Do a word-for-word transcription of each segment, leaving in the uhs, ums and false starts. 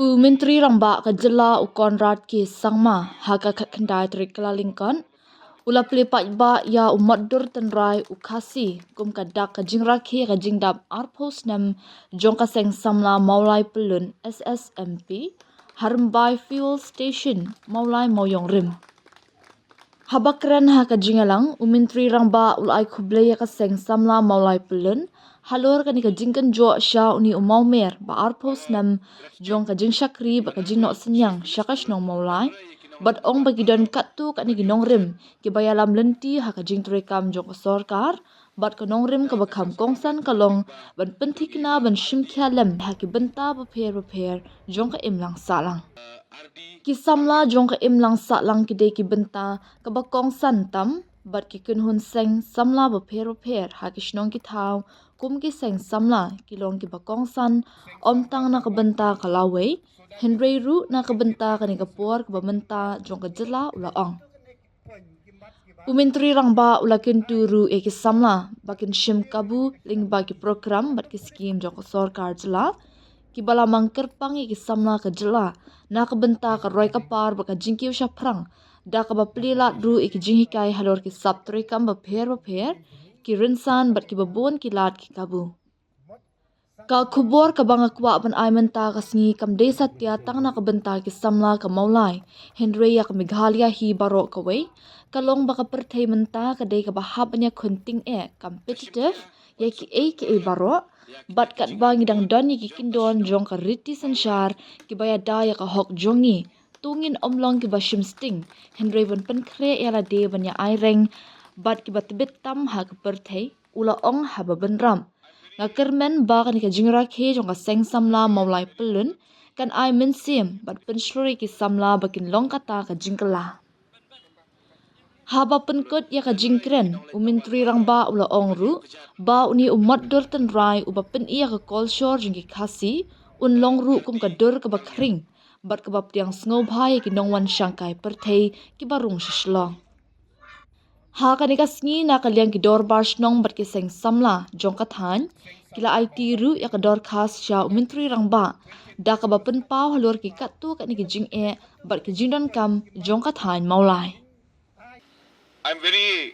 U Myntri Rangbah ka jylla u Conrad K Sangma ha ka khatkhyndai tarik Kyllalyngkot u la plie paidbah ïa u motdur tynrai u Khasi kum ka dak ka jingrakhe ka jingdap arphew snem jong ka Seng Samla Mawlai Pyllun S S M P ha Rymbai Fuel Station, Mawlai Mawiong Rim. Haba kren ha ka jingïalang, u Myntri Rangbah u la ai khublei ïa ka Seng Samla Mawlai Pyllun halor kane ka jingkynjoh sha une u mawmer ba arphew snem jong ka jingshakri bad ka jingnoh synñiang sha ka shnong Mawlai, bad ong ba ki don katto katne ki nongrim kiba ïalam lynti ha ka jingtrei kam jong ka sorkar bad ka nongrim kaba kham kongsan ka long ban pynthikna ban shim khia lem ha ki bynta bapher bapher jong ka imlang sahlang. Ki samla jong ka imlang sahlang ki dei ki bynta kaba kongsan tam bad ki kynhun seng samla bapher bapher ha ki shnong ki thaw kum ki seng samla ki long kiba kongsan ym tang na ka bynta ka lawei, hynrei ruh na ka bynta kane ka por kaba mynta jong ka jylla, u la ong. U Myntri Rangbah u la kyntu ruh ïa ki samla ba kin shim kabu lyngba ki program bad ki skim jong ka sorkar jylla kiba la mang kyrpang ïa ki samla ka jylla na ka bynta ka roi ka par bad ka jingkiew shaphrang, da kaba plie lad ruh ïa ki jinghikai halor ki sap treikam bapher bapher, ki rynsan bad kiba bun ki lad ki kabu. Ka khubor kaba nga kwah ban ai mynta ka sngi kam dei satia tang na ka bynta ki samla ka Mawlai, hynrei ïa ka Meghalaya hi baroh kawei. Ka long ba ka pyrthei mynta ka dei kaba hap ban ïakhun tyngeh, competitive, ïa kiei kiei baroh, bad katba ngi dang don ïa ki kyndon jong ka riti synshar kiba ïada ïa ka hok jong ngi, to ngin ym long kiba shim sting, hynrei ban pynkhreh ïa lade ban ïa aireng bad kiba tbit tam ha ka pyrthei, u la ong haba bynrap. Nga kyrmen ba kane ka jingrakhe jong ka Seng Samla Mawlai Pyllun kan ai mynsiem bad pynshlur ïa ki samla ba kin long kata ka jingkylla. Haba pynkut ïa ka jingkren, u Myntri Rangbah u la ong ruh ba une u motdur tynrai uba pyni ïa ka kolshor jong ki Khasi un long ruh kum ka dur kaba khring bad kaba pdiang sngewbha ïa ki nongwan shangkai pyrthei kiba rung sha Shillong. Ha kane ka sngi, na ka liang ki dorbar shnong bad ki seng samla jong ka thaiñ ki la aiti ruh ïa ka dorkhas sha u Myntri Rangbah, da kaba pynpaw halor ki katto katne ki jingeh bad ki jingdonkam jong ka thaiñ Mawlai. I'm very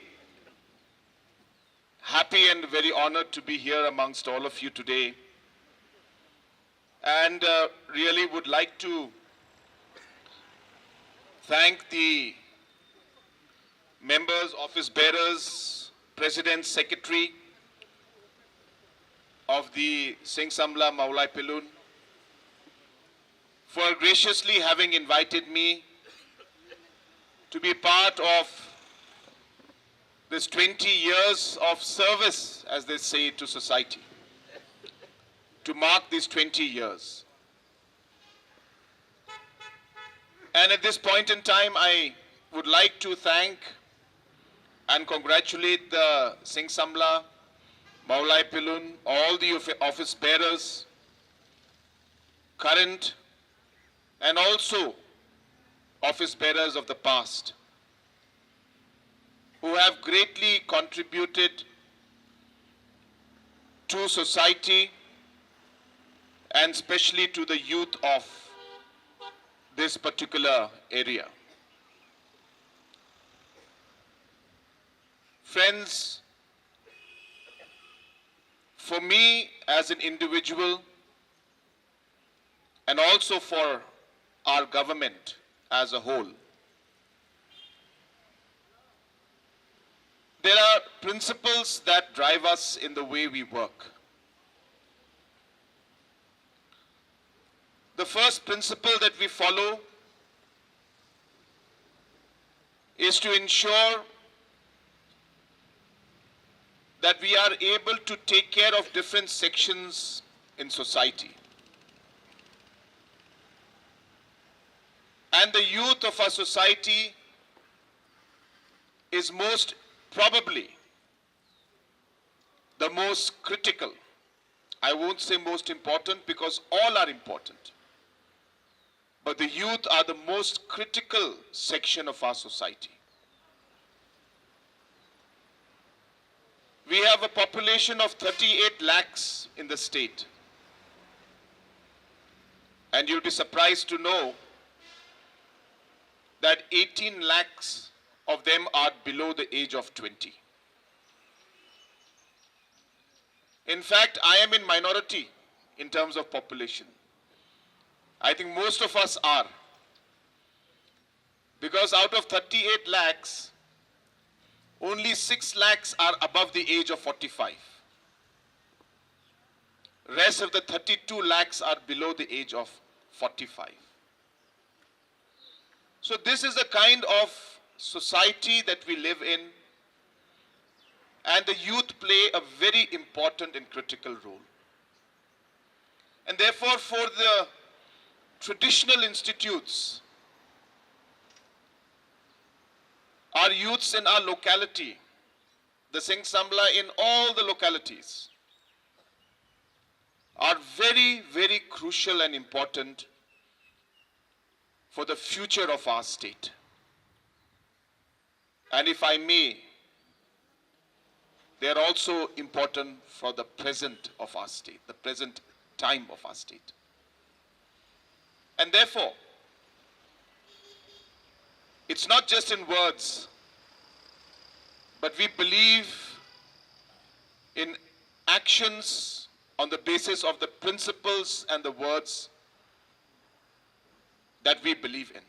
happy and very honored to be here amongst all of you today, and uh, really would like to thank the members, office bearers, president, secretary of the Seng Samla Mawlai Pyllun for graciously having invited me to be part of this twenty years of service, as they say, to society, to mark these twenty years. And at this point in time, I would like to thank and congratulate the Seng Samla, Mawlai Pyllun, all the offi- office bearers, current and also office bearers of the past, who have greatly contributed to society and especially to the youth of this particular area. Friends, for me as an individual and also for our government as a whole, there are principles that drive us in the way we work. The first principle that we follow is to ensure that we are able to take care of different sections in society. And the youth of our society is most probably the most critical. I won't say most important, because all are important. But the youth are the most critical section of our society. We have a population of thirty-eight lakhs in the state. And you'll be surprised to know that eighteen lakhs of them are below the age of twenty. In fact, I am in minority in terms of population. I think most of us are. Because out of thirty-eight lakhs, only six lakhs are above the age of forty-five. Rest of the thirty-two lakhs are below the age of forty-five. So this is the kind of society that we live in, and the youth play a very important and critical role. And therefore, for the traditional institutes, our youths in our locality, the Singh Samla in all the localities, are very, very crucial and important for the future of our state. And if I may, they are also important for the present of our state, the present time of our state. And therefore, it's not just in words, but we believe in actions on the basis of the principles and the words that we believe in.